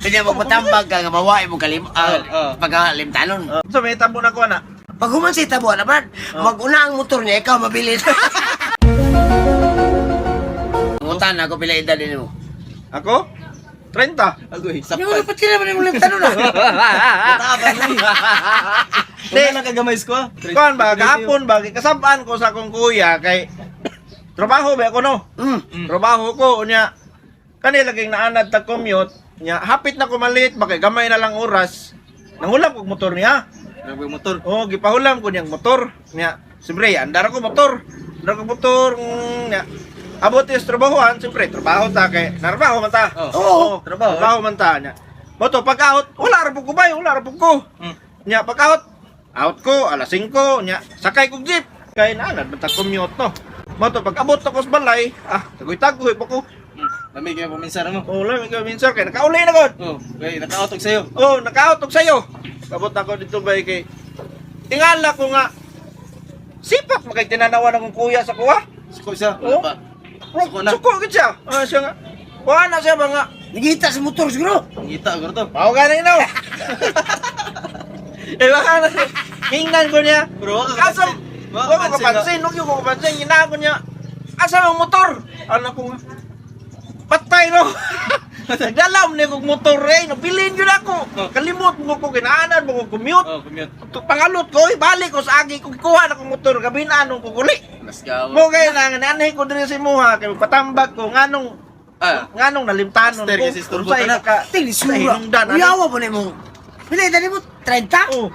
Kanya magpatambag ka nga mawae mo kalim Oh, oh. pagkalimtanon. So may tabo na ko na. Pag human sa tabo na brad, maguna ang motor niya ikaw mabilis. Ngutan ako pila edad nimo. Ako? 30. Agoy, Yung sapat. dapat sila man yung limtanon na. Tama ni. Wala lang kagamay ko. Ah. Kuan ba gahapon ba kasabaan ko sa akong kuya kay trabaho ba ako no? Trabaho ko unya kani laging naanad ta commute nya hapit na ko malit ba kay gamay na lang oras. Nangulam kog motor niya. Nagboy motor. Oh, gipahulam ko niyang motor. Niya, siyempre, andar ko motor. Andar ko motor. Niya. Abot yung trabahoan, siyempre, trabaho ta kay narbaho man ta. Oh. Oo. Trabaho. Trabaho man ta niya. Moto pag out, wala ra pud ko bay, wala ra pud ko. Nya pag out, out ko alas 5 nya sakay kog jeep. Kay naanad man ta commute no. Moto pag abot ako sa balay, tagoy-tagoy pa ko. Lamig kayo paminsar mo. Oh, wala may minsan kay nakauli na gud. Oh, kay nakautog sa'yo. Oh, naka-out og sayo. Kabot ako dito bay kay tingala ko nga sipat makay tinanawa ng kuya sa kuha. Suko siya. Oh. Wala pa. Suko na. Suko gid siya. Ah, siya nga. Kuha na siya ba nga. Nagita sa motor siguro. Ngita guro to. Mao gani no. Eh baka na. Hingnan ko niya. Pero wa ka Asa? kapansin. Wa ko kapansin, wag ko kapansin ginaa ko niya. Asa ang motor? Ano ko nga. Patay no. Nagdalam ni kog motor eh, nabilin yun ako. Oh. Kalimot mo ko kinaanan mo ko commute. Oh, commute. Pangalot ko, eh, balik ko sa agi ko kuha na kong motor gabi na anong kuguli. Mas gawa. Mo kay na nanay ko diri sa imuha kay patambag ko nganong Ah, nganong nalimtanon Master, ko. kasi istorbo Unsay ka na. naka Tingin sa sura. hinungdan, ano? Uyawa po nimo. Pila edad nimo? 30? Oh,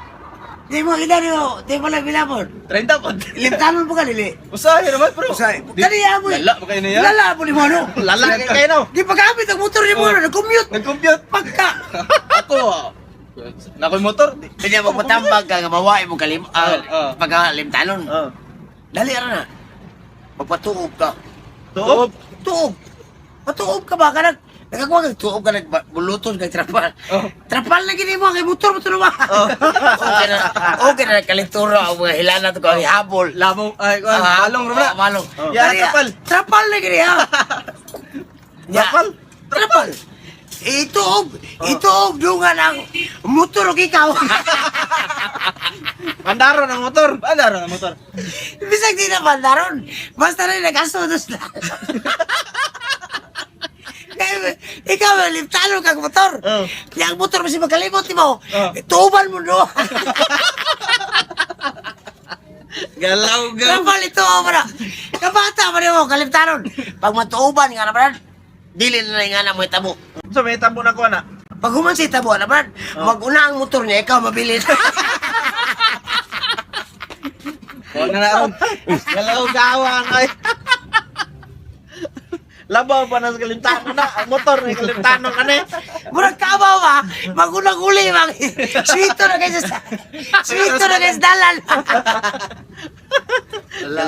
Di mo kita nimo, di mo lang bilapon. 30 po. Limtanon po ka dili. Usahay naman bro. Usahay. Kaniya mo. eh. Lala ba kayo niya? Lala po nimo ano. lala kay kayo no. Di paggamit ang motor nimo Oh. oh. nag-commute. Nag-compute. Pagka. Ako ah. Nakoy motor. Kanya magpatambag ka nga mawae mo kalim Oh, oh. pagkalimtanon. Oh. Dali ara na. Magpatuob ka. Tuob. Tuob. Patuob ka ba ka nag nagagawa kag tuob ka nagbuluton kag trapal. Oh. Trapal na gini mo kay motor mo tulo ba. Okay na. Okay na kalintura ang mga hilana to kay habol. Lamong ay kuan, Ah, balong ra oh, balong. Oh. Ya, Dali, trapal. Trapal na gini ha. Ya. Trapal? Trapal. Ituob, ituob dungan ang motor og ikaw. Andaro ng motor. Bandaro na motor. Bisag di na pandaron. Basta rin nagasunod na. Kaya, ikaw, liptalo kag motor. Oh. Kaya ang motor mo si magkalimot mo. Oh. Tuuban mo no. Galaw gaw. Trapal ito ba na. Kabata pa mo, kalimtanon. Pag matuuban nga na brad, dili na nga na mo itabo. So may tabo na ko na. Pag human sa itabo na brad, maguna ang motor niya, ikaw mabilis. Wala na ron. Galaw gawa ay. Labaw pa na sa kalimtanon na. Ang motor ni kalimtanon ano eh. Murag kabaw ba? Magunang uli, mag. Sweeto na kayo sa... Sweeto na kayo sa dalan. Galaw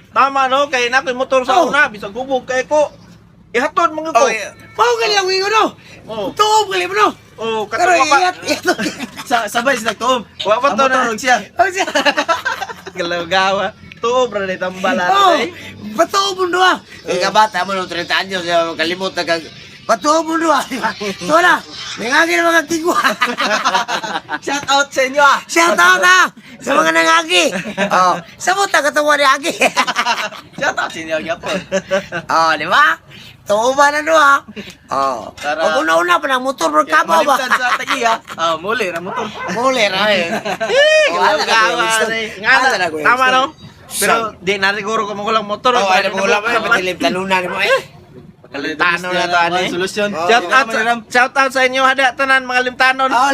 Tama no, kay na ko'y motor sa Oh. una, bisag hubog kay ko. Ihatod mo ko. Oh, yeah. Mao gali ang wingo no. Oh. Tuob gali mo no. Oh, Pero katong pa. iyat iyat. Sa sabay sila tuob. Wa pa Ang to na. motor og siya. Oh, siya. Galaw gawa. Tuob ra ni tambala Oh, eh. patuob mo duha. Kay kabata mo no 30 anyos ya kalimot na kag patuob mo duha. So na, nangagi na mga tigwa. Shout out sa inyo ah. Shout out na sa mga nangagi. Oh, sabot na katawa ni Agi. Shout out sa inyo gyapon. Oh, di ba? Tuoba na duha. Oh. Tara. Pag una-una pa ng motor bro kabaw ba? Malimtan sa tagiya. Ah, muli ra motor. Muli ra eh. Oh, Galaw ala na, Kuya gawa. Winston. eh. Nga Ala na, na, Kuya tama Winston. no? Pero di na siguro ko magulang motor. Oh, ay na pa patilim talunan mo eh. Kalimtanon na to ani. Solusyon. Oh. Shout out, shout out sa inyo hada tanan mga limtanon. Oh,